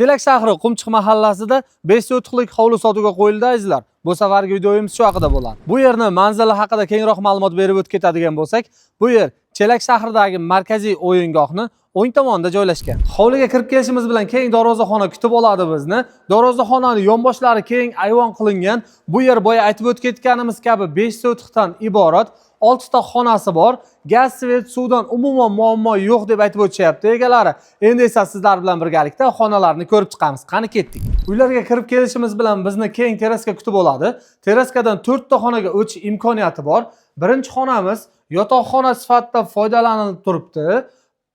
Chelak shahri Qumchiq mahallasida 5 sotixlik hovli sotuvga qo'yildi, azizlar. Bu safargi videomiz shu haqida bo'ladi. Bu yerni manzili haqida kengroq ma'lumot berib o'tib ketadigan bo'lsak, bu yer Chelak shahridagi markaziy o'yingohni o'ng tomonida joylashgan. Hovliga kirib kelishimiz bilan keng darvozaxona kutib oladi bizni. Darvozaxonaning yonboshlari keng ayvon qilingan. Bu yer boya aytib o'tib ketganimiz kabi 5 sotixdan iborat. 6 ta xonasi bor. Gaz, svet, suvdan umuman muammo yo'q deb aytib o'tishyapti egalari. Endi esa sizlar bilan birgalikda xonalarni ko'rib chiqamiz. Qani, ketdik. Uylarga kirib kelishimiz bilan bizni keng terraska kutib oladi. Terraskadan 4 ta xonaga o'tish imkoniyati bor. Birinchi xonamiz yotoqxona sifatida foydalanilib turibdi.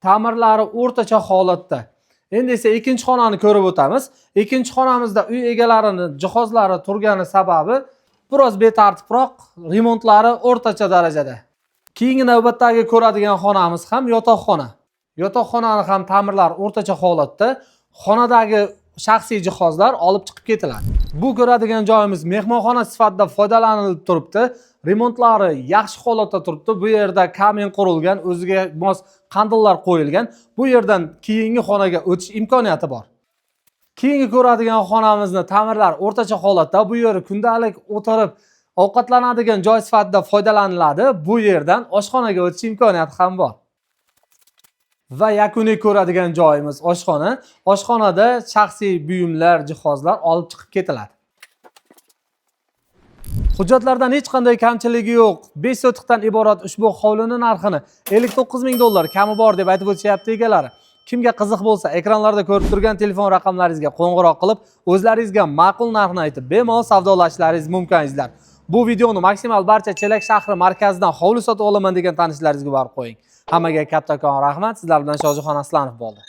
Ta'mirlari o'rtacha holatda. Endi esa ikkinchi xonani ko'rib o'tamiz. Ikkinchi xonamizda uy egalarining jihozlari turgani sababi biroz betartibroq, remontlari o'rtacha darajada. Keyingi navbatdagi ko'radigan xonamiz ham yotoqxona. Yotoqxonani ham ta'mirlari o'rtacha holatda. Xonadagi shaxsiy jihozlar olib chiqib ketiladi. Bu ko'radigan joyimiz mehmonxona sifatida foydalanilib turibdi. Remontlari yaxshi holatda turibdi. Bu yerda kamin qurilgan, o'ziga mos qandillar qo'yilgan. Bu yerdan keyingi xonaga o'tish imkoniyati bor. Keyingi ko'radigan xonamizni ta'mirlari o'rtacha holatda. Bu yer kundalik o'tirib ovqatlanadigan joy sifatida foydalaniladi. Bu yerdan oshxonaga o'tish imkoniyati ham bor. Va yakuniy ko'radigan joyimiz oshxona. Oshxonada shaxsiy buyumlar, jihozlar olib chiqib ketiladi. Hujjatlardan hech qanday kamchiligi yo'q. 5 sotixdan iborat ushbu hovlini narxini 59 ming dollar kami bor deb aytib o'tishyapti egalari. Kimga qiziq bo'lsa, ekranlarda ko'rib turgan telefon raqamlaringizga qo'ng'iroq qilib, o'zlaringizga ma'qul narxni aytib, bemalol savdolashishlaringiz mumkin, azizlar. Bu videoni maksimal barcha Chelak shahri markazidan hovli sotib olaman degan tanishlaringizga borib qo'ying. Hammaga kattakon rahmat. Sizlar bilan Shohjahon Aslanov bo'ldi.